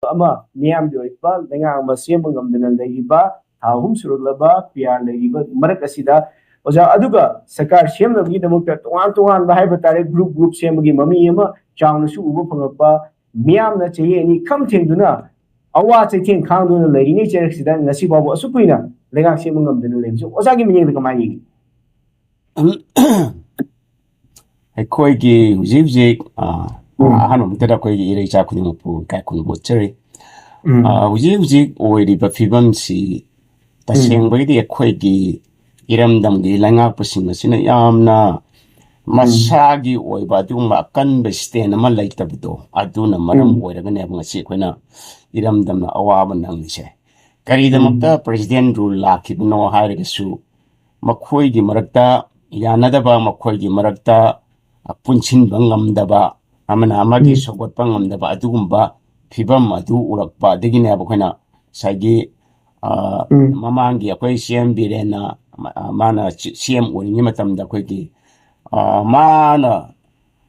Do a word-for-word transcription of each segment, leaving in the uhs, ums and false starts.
ꯑꯃ, ꯃꯤꯌꯥꯝꯒꯤ ꯑꯣꯏꯕ ꯂꯩꯉꯥꯛ ꯑꯃ ꯁꯦꯝꯕ ꯉꯝꯗꯅ ꯂꯩꯔꯤꯕ, ꯊꯥ ꯑꯍꯨꯝ ꯁꯨꯔꯛꯂꯕ ꯄꯤ ꯑꯥꯔ ꯂꯩꯔꯤꯕ ꯃꯔꯛ ꯑꯁꯤꯗ, ꯑꯣꯖꯥ, ꯑꯗꯨꯒ ꯁꯔꯀꯥꯔ ꯁꯦꯝꯅꯕꯒꯤꯗꯃꯛꯇ ꯇꯣꯉꯥꯟ ꯇꯣꯉꯥꯟꯕ ꯍꯥꯏꯕ ꯇꯥꯔꯦ, ꯒ꯭ꯔꯨꯞ ꯒ꯭ꯔꯨꯞ ꯁꯦꯝꯕꯒꯤ ꯃꯃꯤ ꯑꯃ ꯆꯥꯎꯅꯁꯨ ꯎꯕ ꯐꯪꯉꯛꯄ, ꯃꯤꯌꯥꯝꯅ ꯆꯍꯤ ꯑꯅꯤ ꯈꯝ ꯊꯦꯡꯗꯨꯅ ꯑꯋꯥ ꯆꯩꯊꯦꯡ ꯈꯥꯡꯗꯨꯅ ꯂꯩꯔꯤꯉꯩ ꯆꯩꯔꯛꯁꯤꯗ ꯉꯁꯤ ꯐꯥꯎꯕ ꯑꯁꯨꯛ ꯀꯨꯏꯅ ꯂꯩꯉꯥꯛ ꯁꯦꯝꯕ ꯉꯝꯗꯅ ꯂꯩꯕꯁꯤ ꯑꯣꯖꯥꯒꯤ ꯃꯤꯠꯌꯦꯡꯗ ꯀꯃꯥꯏꯅ ꯌꯦꯡꯉꯤ? ꯑꯩꯈꯣꯏꯒꯤ ꯍꯧꯖꯤꯛ ꯍꯧꯖꯤꯛ, ꯑ, ꯎꯝ꯫ ꯑꯍꯥꯟꯕ ꯃꯛꯇꯗ ꯑꯩꯈꯣꯏꯒꯤ ꯏꯔꯩꯆꯥ ꯈꯨꯗꯤꯡꯃꯛꯄꯨ ꯏꯀꯥꯏ ꯈꯨꯝꯅꯕ ꯎꯠꯆꯔꯤ꯫ ꯎꯝ꯫ ꯑ, ꯍꯧꯖꯤꯛ ꯍꯧꯖꯤꯛ ꯑꯣꯏꯔꯤꯕ ꯐꯤꯕꯝꯁꯤ ꯎꯝ꯫ ꯇꯁꯦꯡꯕꯒꯤꯗꯤ ꯑꯩꯈꯣꯏꯒꯤ ꯏꯔꯝꯗꯝꯒꯤ ꯂꯩꯉꯥꯛꯄꯁꯤꯡ ꯑꯁꯤꯅ ꯌꯥꯝꯅ ꯎꯝ꯫ ꯃꯁꯥꯒꯤ ꯑꯣꯏꯕ ꯑꯗꯨꯒꯨꯝꯕ ꯑꯀꯟꯕ stand ꯑꯃ ꯂꯩꯇꯕꯗꯣ, ꯑꯗꯨꯅ ꯃꯔꯝ ꯎꯝ꯫ ꯑꯣꯏꯔꯒꯅꯦꯕ ꯉꯁꯤ ꯑꯩꯈꯣꯏꯅ ꯏꯔꯝꯗꯝꯅ ꯑꯋꯥꯕ ꯅꯪꯂꯤꯁꯦ꯫ ꯀꯔꯤꯒꯤꯗꯃꯛꯇ ꯎꯝ꯫ President rule ꯂꯥꯛꯈꯤꯕꯅꯣ ꯍꯥꯏꯔꯒꯁꯨ, ꯃꯈꯣꯏꯒꯤ ꯃꯔꯛꯇ ꯌꯥꯅꯗꯕ, ꯃꯈꯣꯏꯒꯤ ꯃꯔꯛꯇ ꯄꯨꯟꯁꯤꯟꯕ ꯉꯝꯗꯕ, ꯑꯃꯅ ꯑꯃꯒꯤ ꯎꯝ꯫ ꯁꯧꯒꯠꯄ ꯉꯝꯗꯕ ꯑꯗꯨꯒꯨꯝꯕ ꯐꯤꯕꯝ ꯑꯗꯨ ꯎꯔꯛꯄ ꯑꯗꯒꯤꯅꯦꯕ ꯑꯩꯈꯣꯏꯅ ꯉꯁꯥꯏꯒꯤ, ꯑ, ꯎꯝ꯫ ꯃꯃꯥꯡꯒꯤ ꯑꯩꯈꯣꯏ ꯁꯤ ꯑꯦꯝ ꯕꯤꯔꯦꯟꯅ, ꯃ-, ꯃꯥꯅ ꯁꯤ-, ꯁꯤ ꯑꯦꯝ ꯑꯣꯏꯔꯤꯉꯩ ꯃꯇꯝꯗ ꯑꯩꯈꯣꯏꯒꯤ, ꯑ, ꯃꯥꯅ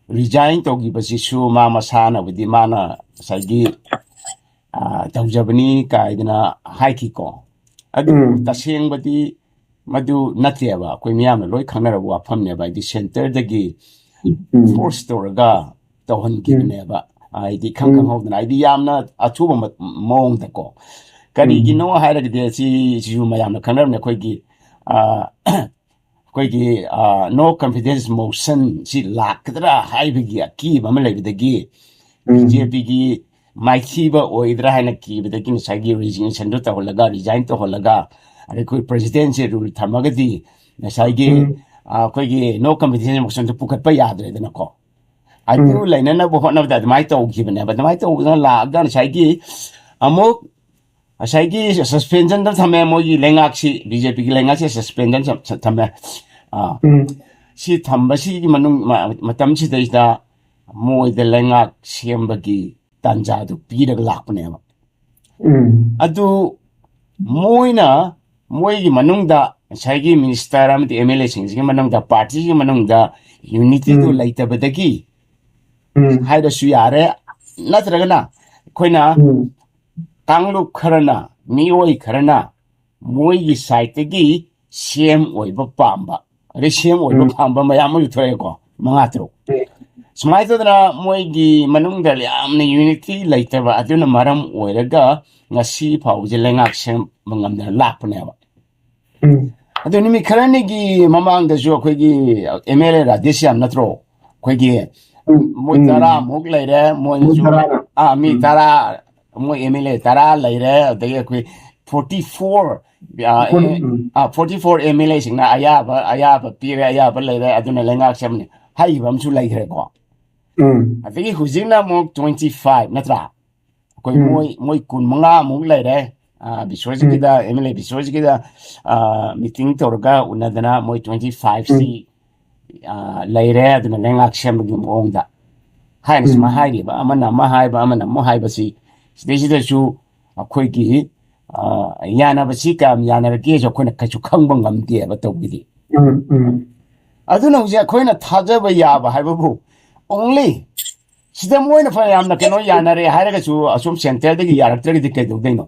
resign ꯇꯧꯈꯤꯕꯁꯤꯁꯨ ꯃꯥ ꯃꯁꯥꯅꯕꯨꯗꯤ ꯃꯥꯅ ꯉꯁꯥꯏꯒꯤ, ꯑ, ꯇꯧꯖꯕꯅꯤ ꯀꯥꯏꯗꯅ ꯍꯥꯏꯈꯤꯀꯣ꯫ ꯑꯗꯨꯕꯨ ꯎꯝ꯫ ꯇꯁꯦꯡꯕꯗꯤ ꯃꯗꯨ ꯅꯠꯇꯦꯕ, ꯑꯩꯈꯣꯏ ꯃꯤꯌꯥꯝꯅ ꯂꯣꯏ ꯈꯪꯅꯔꯕ ꯋꯥꯐꯝꯅꯦꯕ꯫ ꯍꯥꯏꯗꯤ centreꯗꯒꯤ ꯎꯝ꯫ Force ꯇꯧꯔꯒ ꯇꯧꯍꯟꯈꯤꯕꯅꯦꯕ꯫ ꯎꯝ꯫ ꯍꯥꯏꯗꯤ ꯏꯈꯪ ꯎꯝ꯫ ꯈꯪꯍꯧꯗꯅ, ꯍꯥꯏꯗꯤ ꯌꯥꯝꯅ ꯑꯊꯨꯕ ꯃ-, ꯃꯑꯣꯡꯗꯀꯣ꯫ ꯀꯔꯤꯒꯤꯅꯣ ꯎꯝ꯫ ꯍꯥꯏꯔꯒꯗꯤ ꯁꯤ, ꯁꯤꯁꯨ ꯃꯌꯥꯝꯅ ꯈꯪꯅꯔꯕꯅꯤ꯫ ꯑꯩꯈꯣꯏꯒꯤ, ꯑ, ꯑꯩꯈꯣꯏꯒꯤ, ꯑ, no confidence motion ꯁꯤ ꯂꯥꯛꯀꯗ꯭ꯔꯥ ꯍꯥꯏꯕꯒꯤ ꯑꯀꯤꯕ ꯑꯃ ꯂꯩꯕꯗꯒꯤ ꯎꯝ꯫ ꯕꯤ ꯖꯦ ꯄꯤꯒꯤ ꯃꯥꯏꯊꯤꯕ ꯑꯣꯏꯒꯗ꯭ꯔꯥ ꯍꯥꯏꯅ ꯀꯤꯕꯗꯒꯤ ꯉꯁꯥꯏꯒꯤ resignation ꯗꯨ ꯇꯧꯍꯜꯂꯒ, resign ꯇꯧꯍꯜꯂꯒ, ꯑꯗꯩ ꯑꯩꯈꯣꯏ Presidentꯁꯦ rule ꯊꯝꯃꯒꯗꯤ ꯉꯁꯥꯏꯒꯤ, ꯎꯝ꯫ ꯑ, ꯑꯩꯈꯣꯏꯒꯤ no confidence motionꯗꯨ ꯄꯨꯈꯠꯄ ꯌꯥꯗ꯭ꯔꯦꯗꯅꯀꯣ꯫ ꯑꯗꯨ ꯎꯝ꯫ ꯂꯩꯅꯅꯕ ꯍꯣꯠꯅꯕꯗ ꯑꯗꯨꯃꯥꯏꯅ ꯇꯧꯈꯤꯕꯅꯦꯕ꯫ ꯑꯗꯨꯃꯥꯏꯅ ꯇꯧꯗꯅ ꯂꯥꯛꯑꯒ ꯉꯁꯥꯏꯒꯤ ꯑꯃꯨꯛ ꯉꯁꯥꯏꯒꯤ suspensionꯗ ꯊꯝꯃꯦ, ꯃꯣꯏꯒꯤ ꯂꯩꯉꯥꯛꯁꯤ, ꯕꯤ ꯖꯦ ꯄꯤꯒꯤ ꯂꯩꯉꯥꯛꯁꯤ suspension ꯊꯝ-, ꯊꯝꯃꯦ꯫ ꯑ, ꯎꯝ꯫ ꯁꯤ ꯊꯝꯕꯁꯤꯒꯤ ꯃꯅꯨꯡ, ꯃ-, ꯃꯇꯝꯁꯤꯗꯩꯗ ꯃꯣꯏꯗ ꯂꯩꯉꯥꯛ ꯁꯦꯝꯕꯒꯤ ꯇꯥꯟꯖꯥꯗꯨ ꯄꯤꯔꯒ ꯂꯥꯛꯄꯅꯦꯕ꯫ ꯎꯝ꯫ ꯑꯗꯨ ꯃꯣꯏꯅ, ꯃꯣꯏꯒꯤ ꯃꯅꯨꯡꯗ ꯉꯁꯥꯏꯒꯤ minister ꯑꯃꯗꯤ M L Aꯁꯤꯡꯁꯤꯒꯤ ꯃꯅꯨꯡꯗ, partyꯒꯤ ꯃꯅꯨꯡꯗ unityꯗꯨ ꯎꯝ꯫ ꯂꯩꯇꯕꯗꯒꯤ ꯎꯝ꯫ ꯍꯥꯏꯔꯁꯨ ꯌꯥꯔꯦ, ꯅꯠꯇ꯭ꯔꯒꯅ ꯑꯩꯈꯣꯏꯅ ꯀꯥꯡꯂꯨꯞ ꯈꯔꯅ, ꯃꯤꯑꯣꯏ ꯈꯔꯅ ꯃꯣꯏꯒꯤ ꯁꯥꯏꯠꯇꯒꯤ ꯁꯤ ꯑꯦꯝ ꯑꯣꯏꯕ ꯄꯥꯝꯕ, ꯑꯗꯩ ꯁꯤ ꯑꯦꯝ ꯑꯣꯏꯕ ꯎꯝ꯫ ꯄꯥꯝꯕ ꯃꯌꯥꯝ ꯑꯃꯁꯨ ꯊꯣꯛꯑꯦꯀꯣ, ꯃꯉꯥ ꯇꯔꯨꯛ꯫ ꯎꯝ꯫ ꯁꯨꯃꯥꯏꯅ ꯇꯧꯗꯅ ꯃꯣꯏꯒꯤ ꯃꯅꯨꯡꯗ ꯌꯥꯝꯅ ꯌꯨꯅꯤꯇꯤ ꯂꯩꯇꯕ ꯑꯗꯨꯅ ꯃꯔꯝ ꯑꯣꯏꯔꯒ ꯉꯁꯤ ꯐꯥꯎꯕꯁꯦ ꯂꯩꯉꯥꯛ ꯁꯦꯝꯕ ꯉꯝꯗꯅ ꯂꯥꯛꯄꯅꯦꯕ꯫ ꯎꯝ꯫ ꯑꯗꯨ ꯅꯨꯃꯤꯠ ꯈꯔꯅꯤꯒꯤ ꯃꯃꯥꯡꯗꯁꯨ ꯑꯩꯈꯣꯏꯒꯤ ꯑꯦꯝ ꯑꯦꯜ ꯑꯦ ꯔꯥꯙꯦꯁ꯭ꯌꯥꯝ ꯅꯠꯇ꯭ꯔꯣ? ꯑꯩꯈꯣꯏꯒꯤ ꯎꯝ, ꯃꯣꯏ ꯎꯝ꯫ ꯇꯔꯥꯃꯨꯛ ꯂꯩꯔꯦ, ꯃꯣꯏ ꯃꯣꯏꯁꯨ ꯇꯔꯥꯅ꯫ ꯑꯥ, ꯃꯤ ꯎꯝ꯫ ꯇꯔꯥ, ꯃꯣꯏ ꯑꯦꯝ ꯑꯦꯜ ꯑꯦ ꯇꯔꯥ ꯂꯩꯔꯦ, ꯑꯗꯒꯤ ꯑꯩꯈꯣꯏ ꯐꯣꯔꯇꯤ ꯐꯣꯔ, ꯑꯥ, ꯐꯣꯔ-, ꯑꯦ-, ꯎꯝ꯫ ꯑꯥ, ꯐꯣꯔꯇꯤ ꯐꯣꯔ ꯑꯦꯝ ꯑꯦꯜ ꯑꯦꯁꯤꯡꯅ ꯑꯌꯥꯕ, ꯑꯌꯥꯕ ꯄꯤꯔꯦ, ꯑꯌꯥꯕ ꯂꯩꯔꯦ, ꯑꯗꯨꯅ ꯂꯩꯉꯥꯛ ꯁꯦꯝꯕꯅꯤ ꯍꯥꯏꯈꯤꯕ ꯑꯃꯁꯨ ꯂꯩꯈ꯭ꯔꯦꯀꯣ꯫ ꯎꯝ꯫ ꯑꯗꯒꯤ ꯍꯧꯖꯤꯛꯅ ꯑꯃꯨꯛ ꯇ꯭ꯋꯦꯟꯇꯤ ꯐꯥꯏꯚ ꯅꯠꯇ꯭ꯔꯥ? ꯑꯩꯈꯣꯏ ꯎꯝ꯫ ꯃꯣꯏ, ꯃꯣꯏ ꯀꯨꯟ ꯃꯉꯥꯃꯨꯛ ꯂꯩꯔꯦ꯫ ꯑꯥ, ꯎꯝ꯫ ꯕꯤꯁ꯭ꯋꯖꯤꯠꯀꯤꯗ, ꯑꯦꯝ ꯑꯦꯜ ꯑꯦ ꯕꯤꯁ꯭ꯋꯖꯤꯠꯀꯤꯗ, ꯑꯥ, ꯃꯤꯇꯤꯡ ꯇꯧꯔꯒ ꯎꯅꯗꯅ ꯃꯣꯏ ꯇ꯭ꯋꯦꯟꯇꯤ ꯐꯥꯏꯚꯁꯤ, ꯎꯝ꯫ ꯑꯥ, ꯂꯩꯔꯦ꯫ ꯑꯗꯨꯅ ꯂꯩꯉꯥꯛ ꯁꯦꯝꯕꯒꯤ ꯃꯑꯣꯡꯗ ꯍꯥꯏꯅ ꯁꯨꯃꯥꯏꯅ ꯎꯝ꯫ ꯍꯥꯏꯔꯤꯕ, ꯑꯃꯅ ꯑꯃ ꯍꯥꯏꯕ, ꯑꯃꯅ ꯑꯃ ꯍꯥꯏꯕꯁꯤ, ꯁꯤꯗꯩꯁꯤꯗꯁꯨ ꯑꯩꯈꯣꯏꯒꯤ, ꯑꯥ, ꯌꯥꯅꯕꯁꯤ ꯀꯌꯥꯝ ꯌꯥꯅꯔꯒꯦꯁꯨ ꯑꯩꯈꯣꯏꯅ ꯀꯩꯁꯨ ꯈꯪꯕ ꯉꯝꯗꯦꯕ ꯇꯧꯕꯗꯤ꯫ ꯎꯝ, ꯎꯝ꯫ ꯑꯗꯨꯅ ꯍꯧꯖꯤꯛ ꯑꯩꯈꯣꯏꯅ ꯊꯥꯖꯕ ꯌꯥꯕ ꯍꯥꯏꯕꯕꯨ only ꯁꯤꯗ ꯃꯣꯏꯅ ꯐꯅ ꯌꯥꯝꯅ ꯀꯩꯅꯣ ꯌꯥꯅꯔꯦ ꯍꯥꯏꯔꯒꯁꯨ ꯑꯁꯣꯝ ꯁꯦꯟꯇ꯭ꯔꯦꯜꯗꯒꯤ ꯌꯥꯔꯛꯇ꯭ꯔꯒꯗꯤ ꯀꯩꯗꯧꯗꯣꯏꯅꯣ?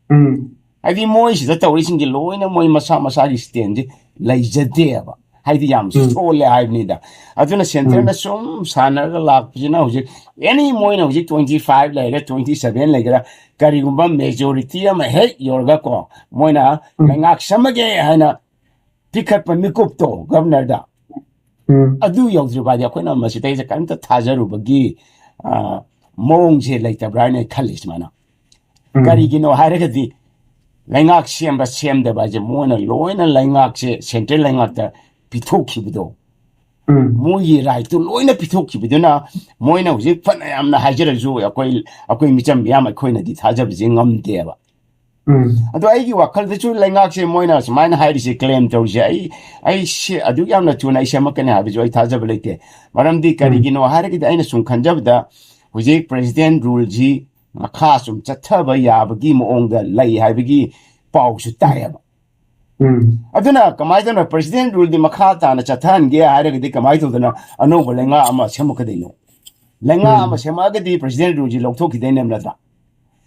ꯎꯝ꯫ ꯍꯥꯏꯗꯤ ꯃꯣꯏꯁꯤꯗ ꯇꯧꯔꯤꯁꯤꯡꯁꯦ ꯂꯣꯏꯅ ꯃꯣꯏ ꯃꯁꯥ ꯃꯁꯥꯒꯤ ꯁ꯭ꯇꯦꯟꯁꯦ ꯂꯩꯖꯗꯦꯕ꯫ ꯍꯥꯏꯗꯤ ꯌꯥꯝ ꯎꯝ꯫ ꯁꯣꯜꯂꯦ ꯍꯥꯏꯕꯅꯤꯗ꯫ ꯑꯗꯨꯅ ꯎꯝ꯫ ꯁꯦꯟꯇꯔꯅ ꯁꯨꯝ ꯁꯥꯟꯅꯔꯒ ꯂꯥꯛꯄꯁꯤꯅ ꯍꯧꯖꯤꯛ ꯑꯦꯅꯤ ꯃꯣꯏꯅ ꯍꯧꯖꯤꯛ ꯇ꯭ꯋꯦꯟꯇꯤ ꯐꯥꯏꯚ ꯂꯩꯒꯦꯔꯥ, ꯇ꯭ꯋꯦꯟꯇꯤ ꯁꯚꯦꯟ ꯂꯩꯒꯦꯔꯥ, ꯀꯔꯤꯒꯨꯝꯕ ꯃꯦꯖꯣꯔꯤꯇꯤ ꯑꯃ ꯍꯦꯛ ꯌꯧꯔꯒꯀꯣ, ꯃꯣꯏꯅ ꯎꯝ꯫ ꯂꯩꯉꯥꯛ ꯁꯦꯝꯃꯒꯦ ꯍꯥꯏꯅ ꯄꯤꯈꯠꯄ ꯃꯤꯀꯨꯞꯇꯣ ꯒꯚꯔꯅꯔꯗ, ꯎꯝ꯫ ꯑꯗꯨ ꯌꯧꯗ꯭ꯔꯤꯕ ꯍꯥꯏꯗꯤ ꯑꯩꯈꯣꯏꯅ ꯃꯁꯤꯗꯩꯁꯤꯗ ꯀꯔꯤꯝꯇ ꯊꯥꯖꯔꯨꯕꯒꯤ, ꯑ, ꯃꯑꯣꯡꯁꯦ ꯂꯩꯇꯕ꯭ꯔꯥ ꯍꯥꯏꯅ ꯑꯩ ꯈꯜꯂꯤ ꯁꯨꯃꯥꯏꯅ꯫ ꯎꯝ꯫ ꯀꯔꯤꯒꯤꯅꯣ ꯍꯥꯏꯔꯒꯗꯤ ꯂꯩꯉꯥꯛ ꯁꯦꯝꯕ ꯁꯦꯝꯗꯕ ꯍꯥꯏꯁꯦ ꯃꯣꯏꯅ ꯂꯣꯏꯅ ꯂꯩꯉꯥꯛꯁꯦ ꯁꯦꯟꯇ꯭ꯔꯦꯜ ꯂꯩꯉꯥꯛꯇ ꯄꯤꯊꯣꯛꯈꯤꯕꯗꯣ, ꯎꯝ꯫ ꯃꯣꯏꯒꯤ ꯔꯥꯏꯠꯇꯨ ꯂꯣꯏꯅ ꯄꯤꯊꯣꯛꯈꯤꯕꯗꯨꯅ ꯃꯣꯏꯅ ꯍꯧꯖꯤꯛ ꯐꯅ ꯌꯥꯝꯅ ꯍꯥꯏꯖꯔꯁꯨ ꯑꯩꯈꯣꯏ, ꯑꯩꯈꯣꯏ ꯃꯤꯆꯝ ꯃꯤꯌꯥꯝ ꯑꯩꯈꯣꯏꯅꯗꯤ ꯊꯥꯖꯕꯁꯦ ꯉꯝꯗꯦꯕ꯫ ꯎꯝ꯫ ꯑꯗꯣ ꯑꯩꯒꯤ ꯋꯥꯈꯜꯗꯁꯨ ꯂꯩꯉꯥꯛꯁꯦ ꯃꯣꯏꯅ ꯁꯨꯃꯥꯏꯅ ꯍꯥꯏꯔꯤꯁꯦ, ꯀ꯭ꯂꯦꯝ ꯇꯧꯔꯤꯁꯦ, ꯑꯩ, ꯑꯩ ꯁꯤ ꯑꯗꯨꯛ ꯌꯥꯝꯅ ꯊꯨꯅ ꯑꯩ ꯁꯦꯝꯃꯛꯀꯅꯤ ꯍꯥꯏꯕꯁꯨ ꯑꯩ ꯊꯥꯖꯕ ꯂꯩꯇꯦ꯫ ꯃꯔꯝꯗꯤ ꯎꯝ꯫ ꯀꯔꯤꯒꯤꯅꯣ ꯍꯥꯏꯔꯒꯗꯤ ꯑꯩꯅ ꯁꯨꯝ ꯈꯟꯖꯕꯗ ꯍꯧꯖꯤꯛ ꯄ꯭ꯔꯦꯁꯤꯗꯦꯟ ꯔꯨꯜꯁꯤ ꯃꯈꯥ ꯁꯨꯝ ꯆꯠꯊꯕ ꯌꯥꯕꯒꯤ ꯃꯑꯣꯡꯗ ꯂꯩ ꯍꯥꯏꯕꯒꯤ ꯄꯥꯎꯁꯨ ꯇꯥꯏꯌꯦꯕ꯫ ꯎꯝ꯫ ꯑꯗꯨꯅ ꯀꯃꯥꯏꯅ ꯇꯧꯅ ꯄ꯭ꯔꯦꯁꯤꯗꯦꯟ ꯔꯨꯜꯗꯤ ꯃꯈꯥ ꯇꯥꯅ ꯆꯠꯊꯍꯟꯒꯦ ꯍꯥꯏꯔꯒꯗꯤ ꯀꯃꯥꯏꯅ ꯇꯧꯗꯅ ꯑꯅꯧꯕ ꯂꯩꯉꯥꯛ ꯑꯃ ꯁꯦꯝꯃꯛꯀꯗꯣꯏꯅꯣ? ꯂꯩꯉꯥꯛ ꯎꯝ꯫ ꯑꯃ ꯁꯦꯝꯃꯛꯑꯒꯗꯤ president ruleꯁꯤ ꯂꯧꯊꯣꯛꯈꯤꯗꯣꯏꯅꯦꯕ, ꯅꯠꯇ꯭ꯔꯥ?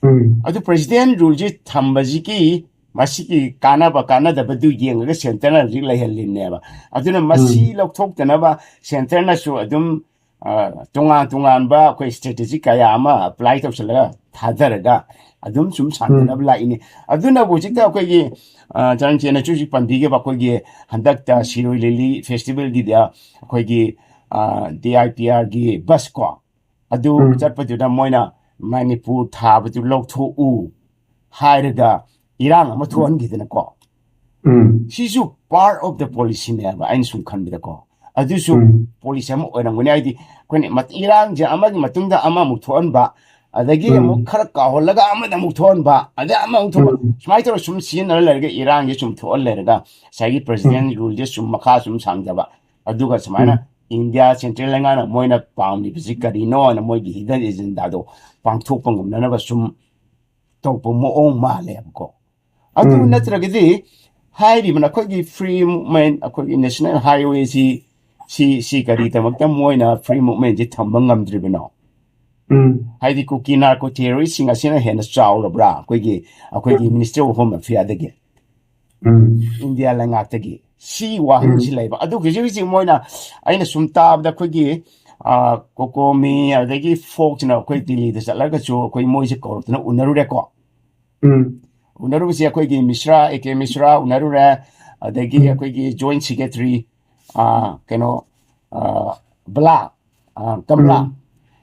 ꯎꯝ꯫ ꯑꯗꯨ president ruleꯁꯤ ꯊꯝꯕꯁꯤꯒꯤ ꯃꯁꯤꯒꯤ ꯀꯥꯟꯅꯕ ꯀꯥꯟꯅꯗꯕꯗꯨ ꯌꯦꯡꯉꯒ centreꯅ ꯍꯧꯖꯤꯛ ꯂꯩꯍꯜꯂꯤꯅꯦꯕ꯫ ꯑꯗꯨꯅ ꯃꯁꯤ ꯎꯝ꯫ ꯂꯧꯊꯣꯛꯇꯅꯕ centreꯅꯁꯨ ꯑꯗꯨꯝ, ꯑ, ꯇꯣꯉꯥꯟ ꯇꯣꯉꯥꯟꯕ ꯑꯩꯈꯣꯏ strategy ꯀꯌꯥ ꯑꯃ apply ꯇꯧꯁꯜꯂꯒ ꯊꯥꯗꯔꯒ ꯑꯗꯨꯝ ꯁꯨꯝ ꯎꯝ꯫ ꯁꯥꯟꯅꯅꯕ ꯂꯥꯛꯏꯅꯤ꯫ ꯑꯗꯨꯅꯕꯨ ꯍꯧꯖꯤꯛꯇ ꯑꯩꯈꯣꯏꯒꯤ, ꯑ, ꯆꯔꯟ ꯆꯦꯟꯅꯁꯨ ꯍꯧꯖꯤꯛ ꯄꯟꯕꯤꯈꯤꯕ ꯑꯩꯈꯣꯏꯒꯤ ꯍꯟꯗꯛꯇ ꯁꯤꯔꯣꯏ ꯂꯤꯂꯤ festivalꯒꯤꯗ ꯑꯩꯈꯣꯏꯒꯤ, ꯑ, DIPRꯒꯤ bus ꯀꯣ, ꯑꯗꯨ ꯎꯝ꯫ ꯆꯠꯄꯗꯨꯗ ꯃꯣꯏꯅ ꯃꯅꯤꯄꯨꯔ ꯊꯥꯕꯗꯨ ꯂꯧꯊꯣꯛꯎ ꯍꯥꯏꯔꯒ ꯏꯔꯥꯡ ꯑꯃ ꯊꯣꯛꯍꯟꯈꯤꯗꯅꯀꯣ꯫ ꯎꯝ꯫ ꯁꯤꯁꯨ part of the policyꯅꯦꯕ, ꯑꯩꯅ ꯁꯨꯝ ꯈꯟꯕꯗꯀꯣ꯫ ꯑꯗꯨꯁꯨ ꯎꯝ꯫ Policy ꯑꯃ ꯑꯣꯏꯔꯝꯒꯅꯤ꯫ ꯍꯥꯏꯗꯤ ꯑꯩꯈꯣꯏꯅ ꯃꯠ-, ꯏꯔꯥꯡꯁꯦ ꯑꯃꯒꯤ ꯃꯇꯨꯡꯗ ꯑꯃꯃꯨꯛ ꯊꯣꯛꯍꯟꯕ, ꯑꯗꯒꯤ ꯎꯝ꯫ ꯑꯃꯨꯛ ꯈꯔ ꯀꯥꯎꯍꯜꯂꯒ ꯑꯃꯗ ꯑꯃꯨꯛ ꯊꯣꯛꯍꯟꯕ, ꯑꯗꯩ ꯑꯃꯃꯨꯛ ꯊꯣꯛꯄ, ꯎꯝ꯫ ꯁꯨꯃꯥꯏꯅ ꯇꯧꯔ ꯁꯨꯝ ꯁꯤꯖꯤꯟꯅꯔ ꯂꯩꯔꯒ ꯏꯔꯥꯡꯁꯦ ꯁꯨꯝ ꯊꯣꯛꯍꯜ ꯂꯩꯔꯒ ꯉꯁꯥꯏꯒꯤ president ꯎꯝ꯫ Ruleꯁꯦ ꯁꯨꯝ ꯃꯈꯥ ꯁꯨꯝ ꯁꯥꯡꯊꯕ꯫ ꯑꯗꯨꯒ ꯁꯨꯃꯥꯏꯅ ꯎꯝ꯫ India central ꯂꯩꯉꯥꯛꯅ ꯃꯣꯏꯅ ꯄꯥꯝꯂꯤꯕꯁꯤ ꯀꯔꯤꯅꯣ ꯍꯥꯏꯅ ꯃꯣꯏꯒꯤ hidden agendaꯗꯣ ꯄꯥꯡꯊꯣꯛꯄ ꯉꯝꯅꯅꯕ ꯁꯨꯝ ꯇꯧꯕ ꯃꯑꯣꯡ ꯃꯥꯜꯂꯦꯕꯀꯣ꯫ ꯑꯗꯨ ꯎꯝ꯫ ꯅꯠꯇ꯭ꯔꯒꯗꯤ ꯍꯥꯏꯔꯤꯕꯅ ꯑꯩꯈꯣꯏꯒꯤ free movement, ꯑꯩꯈꯣꯏꯒꯤ national highwayꯁꯤ, ꯁꯤ, ꯁꯤ ꯀꯔꯤꯗꯃꯛꯇ ꯃꯣꯏꯅ free movementꯁꯤ ꯊꯝꯕ ꯉꯝꯗ꯭ꯔꯤꯕꯅꯣ? ꯎꯝ꯫ ꯍꯥꯏꯗꯤ ꯀꯨꯀꯤ narco terroristꯁꯤꯡ ꯑꯁꯤꯅ ꯍꯦꯟꯅ ꯆꯥꯎꯔꯕ꯭ꯔꯥ ꯑꯩꯈꯣꯏꯒꯤ, ꯑꯩꯈꯣꯏꯒꯤ Ministry of Home Affairꯗꯒꯤ? Um. India ꯂꯩꯉꯥꯛꯇꯒꯤ꯫ ꯁꯤ ꯋꯥꯍꯪꯁꯤ ꯎꯝ꯫ ꯂꯩꯕ꯫ ꯑꯗꯨ ꯍꯧꯖꯤꯛ ꯍꯧꯖꯤꯛ ꯃꯣꯏꯅ, ꯑꯩꯅ ꯁꯨꯝ ꯇꯥꯕꯗ ꯑꯩꯈꯣꯏꯒꯤ, ꯑ, COCOMI ꯑꯗꯒꯤ FOCꯁꯤꯅ ꯑꯩꯈꯣꯏ ꯗꯤꯜꯂꯤꯗ ꯆꯠꯂꯒꯁꯨ ꯑꯩꯈꯣꯏ ꯃꯣꯏꯁꯦ ꯀꯧꯔꯛꯇꯅ ꯎꯅꯔꯨꯔꯦꯀꯣ꯫ ꯎꯝ꯫ ꯎꯅꯔꯨꯕꯁꯦ ꯑꯩꯈꯣꯏꯒꯤ ꯃꯤꯁ꯭ꯔꯥ, A K ꯃꯤꯁ꯭ꯔꯥ ꯎꯅꯔꯨꯔꯦ, ꯑꯗꯒꯤ ꯎꯝ꯫ ꯑꯩꯈꯣꯏꯒꯤ joint secretary, ꯑ, ꯀꯩꯅꯣ, ꯑ, ꯕꯂꯥ, ꯑ, ꯀꯃꯂꯥ, ꯎꯝ꯫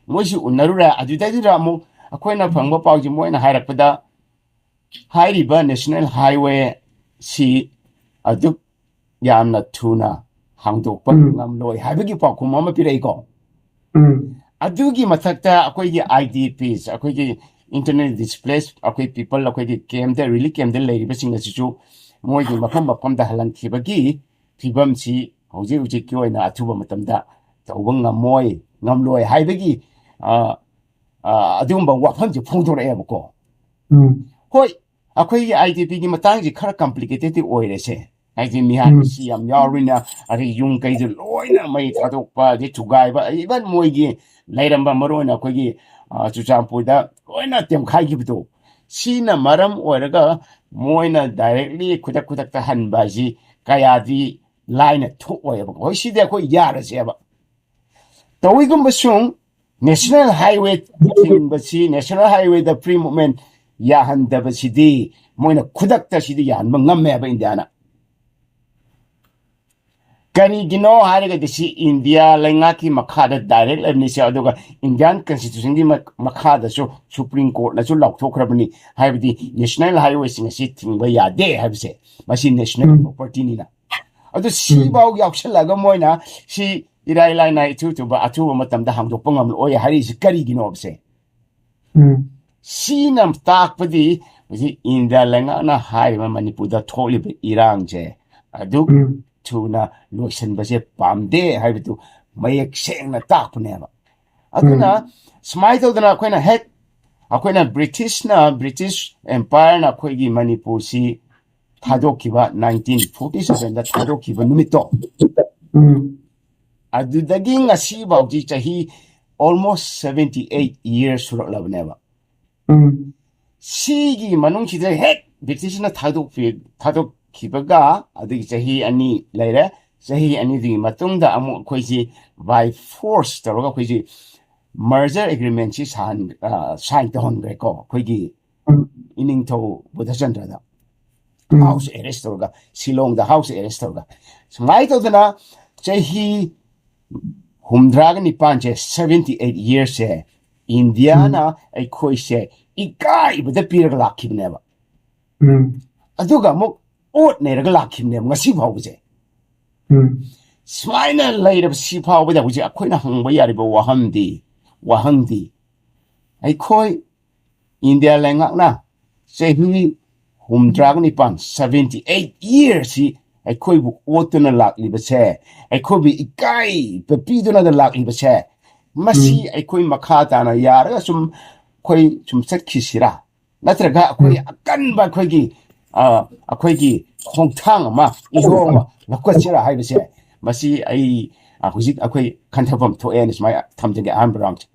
ꯃꯣꯏꯁꯨ ꯎꯅꯔꯨꯔꯦ꯫ ꯑꯗꯨꯗꯩꯗꯨꯗ ꯑꯃꯨꯛ ꯑꯩꯈꯣꯏꯅ ꯐꯪꯕ ꯄꯥꯎꯁꯦ ꯃꯣꯏꯅ ꯍꯥꯏꯔꯛꯄꯗ ꯍꯥꯏꯔꯤꯕ national highwayꯁꯤ ꯑꯗꯨꯛ ꯌꯥꯝꯅ ꯊꯨꯅ ꯍꯥꯡꯗꯣꯛꯄ ꯎꯝ꯫ ꯉꯝꯂꯣꯏ ꯍꯥꯏꯕꯒꯤ ꯄꯥꯎꯈꯨꯝ ꯑꯃ ꯄꯤꯔꯛꯏꯀꯣ꯫ ꯎꯝ꯫ ꯑꯗꯨꯒꯤ ꯃꯊꯛꯇ ꯑꯩꯈꯣꯏꯒꯤ IDPs, ꯑꯩꯈꯣꯏꯒꯤ internally displaced, ꯑꯩꯈꯣꯏ people, ꯑꯩꯈꯣꯏꯒꯤ campꯇ, relief campꯇ ꯂꯩꯔꯤꯕꯁꯤꯡ ꯑꯁꯤꯁꯨ ꯃꯣꯏꯒꯤ ꯃꯐꯝ ꯃꯐꯝꯗ ꯍꯜꯍꯟꯈꯤꯕꯒꯤ ꯐꯤꯕꯝꯁꯤ ꯍꯧꯖꯤꯛ ꯍꯧꯖꯤꯛꯀꯤ ꯑꯣꯏꯅ ꯑꯊꯨꯕ ꯃꯇꯝꯗ ꯇꯧꯕ ꯉꯝꯃꯣꯏ, ꯉꯝꯂꯣꯏ ꯍꯥꯏꯕꯒꯤ, ꯑ, ꯑ, ꯑꯗꯨꯒꯨꯝꯕ ꯋꯥꯐꯝꯁꯦ ꯐꯣꯡꯗꯣꯔꯛꯑꯦꯕꯀꯣ꯫ ꯎꯝ꯫ ꯍꯣꯏ, ꯑꯩꯈꯣꯏꯒꯤ IDPꯒꯤ ꯃꯇꯥꯡꯁꯤ ꯈꯔ complicated ꯑꯣꯏꯔꯦꯁꯦ꯫ ꯍꯥꯏꯗꯤ ꯃꯤꯍꯥꯠ ꯎꯝ꯫ ꯃꯤꯁꯤ ꯌꯥꯝ ꯌꯥꯎꯔꯤꯅ, ꯑꯗꯩ ꯌꯨꯝ ꯀꯩꯗ ꯂꯣꯏꯅ ꯃꯩ ꯊꯥꯗꯣꯛꯄ, ꯑꯗꯩ ꯊꯨꯒꯥꯏꯕ, even ꯃꯣꯏꯒꯤ ꯂꯩꯔꯝꯕ ꯃꯔꯨ ꯑꯣꯏꯅ ꯑꯩꯈꯣꯏꯒꯤ, ꯑ, ꯆꯨꯔꯆꯥꯟꯄꯨꯔꯗ ꯂꯣꯏꯅ ꯇꯦꯝꯈꯥꯏꯈꯤꯕꯗꯣ, ꯁꯤꯅ ꯃꯔꯝ ꯑꯣꯏꯔꯒ ꯃꯣꯏꯅ directly ꯈꯨꯗꯛ ꯈꯨꯗꯛꯇ ꯍꯟꯕ ꯍꯥꯏꯁꯤ ꯀꯌꯥꯗꯤ ꯂꯥꯏꯅ ꯊꯣꯛꯑꯣꯏꯕꯀꯣ꯫ ꯍꯣꯏ, ꯁꯤꯗꯤ ꯑꯩꯈꯣꯏ ꯌꯥꯔꯁꯦꯕ꯫ ꯇꯧꯏꯒꯨꯝꯕꯁꯨꯡ National Highway ꯊꯤꯡꯕꯁꯤ, National Highwayꯗ free movement ꯌꯥꯍꯟꯗꯕꯁꯤꯗꯤ ꯃꯣꯏꯅ ꯈꯨꯗꯛꯇ ꯁꯤꯗꯤ ꯌꯥꯍꯟꯕ ꯉꯝꯃꯦꯕ ꯏꯟꯗꯤꯌꯥꯅ꯫ ꯀꯔꯤꯒꯤꯅꯣ ꯍꯥꯏꯔꯒꯗꯤ ꯁꯤ ꯏꯟꯗꯤꯌꯥ ꯂꯩꯉꯥꯛꯀꯤ ꯃꯈꯥꯗ direct ꯂꯩꯕꯅꯤꯁꯦ, ꯑꯗꯨꯒ Indian Constitutionꯒꯤ ꯃ-, ꯃꯈꯥꯗꯁꯨ Supreme Courtꯅꯁꯨ ꯂꯥꯎꯊꯣꯛꯈ꯭ꯔꯕꯅꯤ, ꯍꯥꯏꯕꯗꯤ National Highwayꯁꯤꯡ ꯑꯁꯤ ꯊꯤꯡꯕ ꯌꯥꯗꯦ ꯍꯥꯏꯕꯁꯦ, ꯃꯁꯤ national ꯎꯝ꯫ Propertyꯅꯤꯅ꯫ ꯑꯗꯨ ꯎꯝ꯫ ꯁꯤꯐꯥꯎ ꯌꯥꯎꯁꯜꯂꯛꯑꯒ ꯃꯣꯏꯅ ꯁꯤ ꯏꯔꯥꯏ ꯂꯥꯏꯅ ꯏꯊꯨ ꯊꯨꯕ ꯑꯊꯨꯕ ꯃꯇꯝꯗ ꯍꯥꯡꯗꯣꯛꯄ ꯉꯝꯂꯛꯑꯣꯏ ꯍꯥꯏꯔꯤꯁꯤ ꯀꯔꯤꯒꯤꯅꯣꯕꯁꯦ? ꯎꯝ꯫ ꯁꯤꯅ ꯇꯥꯛꯄꯗꯤ ꯍꯧꯖꯤꯛ ꯏꯟꯗꯤꯌꯥ ꯂꯩꯉꯥꯛꯅ ꯍꯥꯏꯔꯤꯕ ꯃꯅꯤꯄꯨꯔꯗ ꯊꯣꯛꯂꯤꯕ ꯏꯔꯥꯡꯁꯦ ꯑꯗꯨꯛ ꯎꯝ꯫ ꯊꯨꯅ ꯂꯣꯏꯁꯤꯟꯕꯁꯦ ꯄꯥꯝꯗꯦ ꯍꯥꯏꯕꯗꯨ ꯃꯌꯦꯛ ꯁꯦꯡꯅ ꯇꯥꯛꯄꯅꯦꯕ꯫ ꯑꯗꯨꯅ ꯎꯝ꯫ ꯁꯨꯃꯥꯏꯅ ꯇꯧꯗꯅ ꯑꯩꯈꯣꯏꯅ ꯍꯦꯛ, ꯑꯩꯈꯣꯏꯅ Britishꯅ, British Empireꯅ ꯑꯩꯈꯣꯏꯒꯤ ꯃꯅꯤꯄꯨꯔꯁꯤ ꯊꯥꯗꯣꯛꯈꯤꯕ, nineteen forty sevenꯗ ꯊꯥꯗꯣꯛꯈꯤꯕ ꯅꯨꯃꯤꯠꯇꯣ, ꯎꯝ꯫ ꯑꯗꯨꯗꯒꯤ ꯉꯁꯤ ꯐꯥꯎꯗꯤ ꯆꯍꯤ almost seventy eight years ꯁꯨꯔꯛꯂꯕꯅꯦꯕ꯫ ꯎꯝ꯫ ꯁꯤꯒꯤ ꯃꯅꯨꯡꯁꯤꯗ ꯍꯦꯛ Britishꯅ ꯊꯥꯗꯣꯛꯄꯤ-, ꯊꯥꯗꯣꯛꯈꯤꯕꯒ ꯑꯗꯨꯒꯤ ꯆꯍꯤ ꯑꯅꯤ ꯂꯩꯔꯦ꯫ ꯆꯍꯤ ꯑꯅꯤꯗꯨꯒꯤ ꯃꯇꯨꯡꯗ ꯑꯃꯨꯛ ꯑꯩꯈꯣꯏꯁꯤ by force ꯇꯧꯔꯒ ꯑꯩꯈꯣꯏꯁꯤ merger agreementꯁꯤ ꯁꯥꯍꯟ-, ꯑ, sign ꯇꯧꯍꯟꯈ꯭ꯔꯦꯀꯣ, ꯑꯩꯈꯣꯏꯒꯤ ꯎꯝ꯫ ꯏꯅꯤꯡꯊꯧ ꯕꯨꯙꯆꯟꯗ꯭ꯔꯗ꯫ ꯎꯝ꯫ House arrest ꯇꯧꯔꯒ, ꯁꯤꯂꯣꯡꯗ house arrest ꯇꯧꯔꯒ, ꯁꯨꯃꯥꯏꯅ ꯇꯧꯗꯅ ꯆꯍꯤ ꯍꯨꯝꯗ꯭ꯔꯥꯒ ꯅꯤꯄꯥꯟꯁꯦ, seventy eight yearsꯁꯦ, ꯏꯟꯗꯤꯌꯥꯅ ꯎꯝ꯫ ꯑꯩꯈꯣꯏꯁꯦ ꯏꯀꯥꯏꯕꯗ ꯄꯤꯔꯒ ꯂꯥꯛꯈꯤꯕꯅꯦꯕ꯫ ꯎꯝ꯫ ꯑꯗꯨꯒ ꯑꯃꯨꯛ ꯑꯣꯠ ꯅꯩꯔꯒ ꯂꯥꯛꯈꯤꯕꯅꯦꯕ ꯉꯁꯤ ꯐꯥꯎꯕꯁꯦ꯫ ꯎꯝ꯫ ꯁꯨꯃꯥꯏꯅ ꯂꯩꯔꯕ ꯁꯤ ꯐꯥꯎꯕꯗ ꯍꯧꯖꯤꯛ ꯑꯩꯈꯣꯏꯅ ꯍꯪꯕ ꯌꯥꯔꯤꯕ ꯋꯥꯍꯪꯗꯤ, ꯋꯥꯍꯪꯗꯤ, ꯑꯩꯈꯣꯏ ꯏꯟꯗꯤꯌꯥ ꯂꯩꯉꯥꯛꯅ ꯆꯍꯤ ꯍꯨꯝꯗ꯭ꯔꯥꯒ ꯅꯤꯄꯥꯟ, seventy eight yearsꯁꯤ ꯑꯩꯈꯣꯏꯕꯨ ꯑꯣꯠꯇꯨꯅ ꯂꯥꯛꯂꯤꯕꯁꯦ, ꯑꯩꯈꯣꯏꯕꯨ ꯏꯀꯥꯏꯕ ꯄꯤꯗꯨꯅ ꯂꯥꯛꯂꯤꯕꯁꯦ, ꯃꯁꯤ ꯎꯝ꯫ ꯑꯩꯈꯣꯏ ꯃꯈꯥ ꯇꯥꯅ ꯌꯥꯔꯒ ꯁꯨꯝ ꯑꯩꯈꯣꯏ ꯁꯨꯝ ꯆꯠꯈꯤꯁꯤꯔꯥ? ꯅꯠꯇ꯭ꯔꯒ ꯑꯩꯈꯣꯏ ꯎꯝ꯫ ꯑꯀꯟꯕ ꯑꯩꯈꯣꯏꯒꯤ ꯑ, ꯑꯩꯈꯣꯏꯒꯤ ꯈꯣꯡꯊꯥꯡ ꯑꯃ, ꯏꯍꯣꯡ ꯑꯃ ꯂꯧꯈꯠꯁꯤꯔꯥ ꯍꯥꯏꯕꯁꯦ, ꯃꯁꯤ ꯑꯩ, ꯑ, ꯍꯧꯖꯤꯛ ꯑꯩꯈꯣꯏ ꯈꯟꯊꯐꯝ ꯊꯣꯛꯑꯦꯅ ꯁꯨꯃꯥꯏꯅ ꯊꯝꯖꯒꯦ ꯑꯍꯥꯟꯕ ꯔꯥꯎꯟꯁꯦ꯫